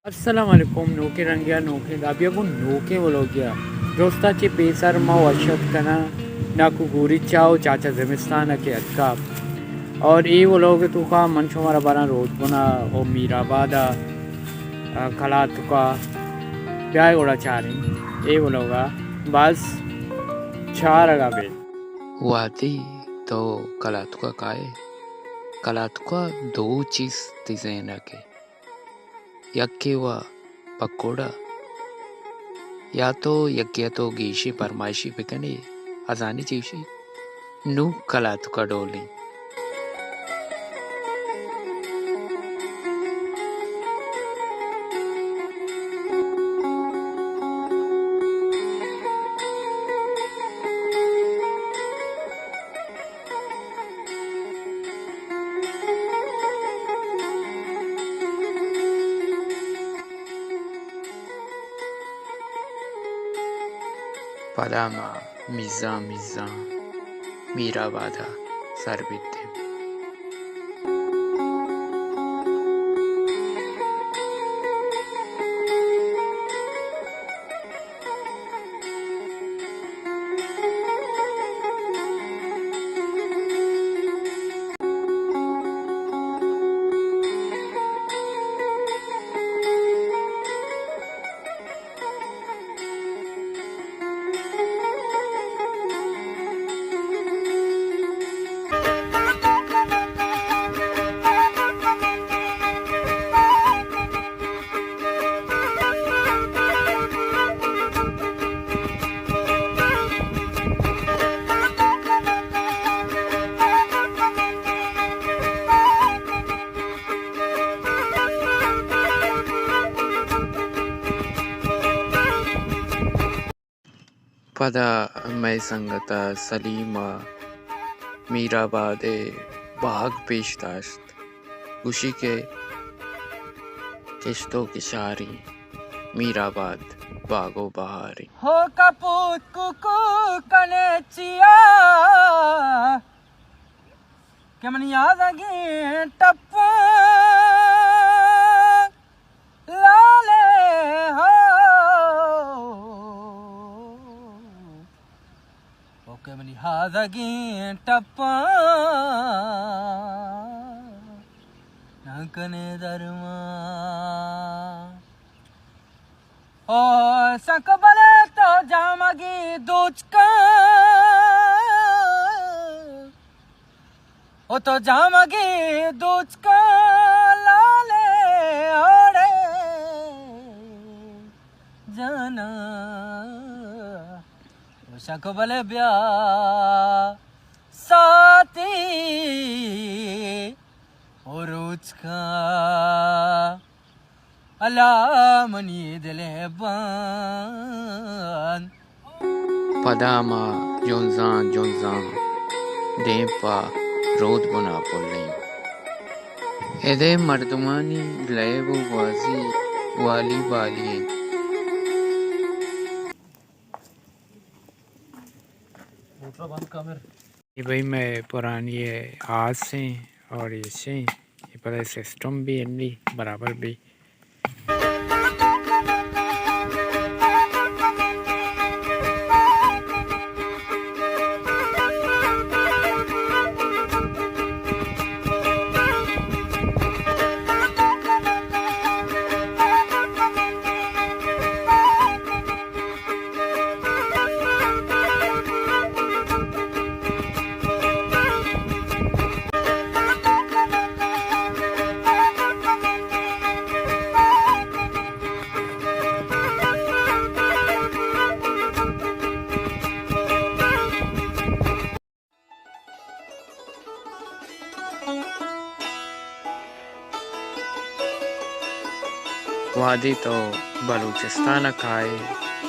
السلام علیکم، نوکیں رنگیا، نوکیں دابیا گوں نوکیں ولوگیا۔ درستا چہ پیسر ما وش اتک کناں ناکو گوریچا و چاچا زمستان کہ اتکا۔ اور اے ولوگ توکا من شمارا باراں رودبنا و میر آبادا، آ، کلاتکا۔ بیائے گڑا چاریں اے ولوگا، باز چارگا بے۔ وہدے تو کلاتکا کائے، کلاتکا دو چیز تئی ذہنا کئے۔ یکے وا پکوڑا، یا تو یکے ء تو گیشیں پرمائشی بکنے، ازانی چیشی نوں کلاتکا ڈولیں۔ پدا ما میزان میزان میر آباد ء سر بیتیں۔ پدا مئے سنگت ء سلیم ء میر آباد ء باگ پیش داشت، گوشی کہ کشت و کشاری میر آباد باگ و بہاری۔ ہو کپوت کوکو کنے چیا کہ منی آزگیں ٹپاں لالے ہو، او کہ منی آزگیں ٹپاں نہ کنے درمان۔ او سک بلے تو جامگی دوچکاں، او تو جامگی دوچکاں لالے اوڑے جانا۔ او سک بلے بیا ساتی او روچکاں۔ اللہ منی دل ء بان۔ پدا ما جنزاں جنزاں دیم پہ رودبنا پلیں۔ ادے مردمانی لیب و گوازی والی بالی انت۔ موٹر بند کمر۔ یہ بھائی میں پرانی آس ہیں اور یہ سے، یہ پتہ سسٹم بھی ہے نہیں برابر بھی۔ وہدے تو بلوچستان ء کائے،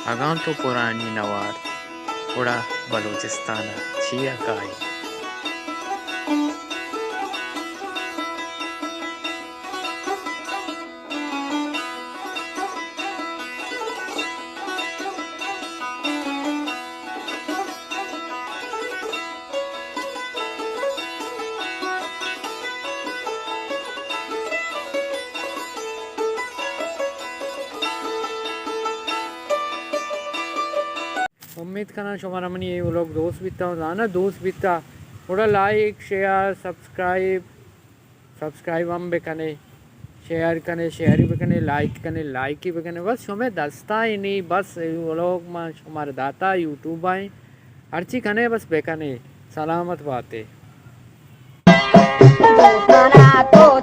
اگاں تو پرانی نہ وارت، گڑا بلوچستان ء چیا کائے؟ امید کناں شمارا منی اے ولاگ دوست بیتا، زاناں دوست بیتا، گڑا لائک، شیئر، سبسکرائب، سبسکرائب ہم بکنے، شیئر کنے، شیئر بکنے، لائک کنے، لائک بکنے۔ بس شمے دستا ہی نہیں، بس اے ولاگ ما شمارا داتا، یوٹیوب آئیں، ہرچی کنے بس بکنے۔ سلامت باتے۔ دوستانا تو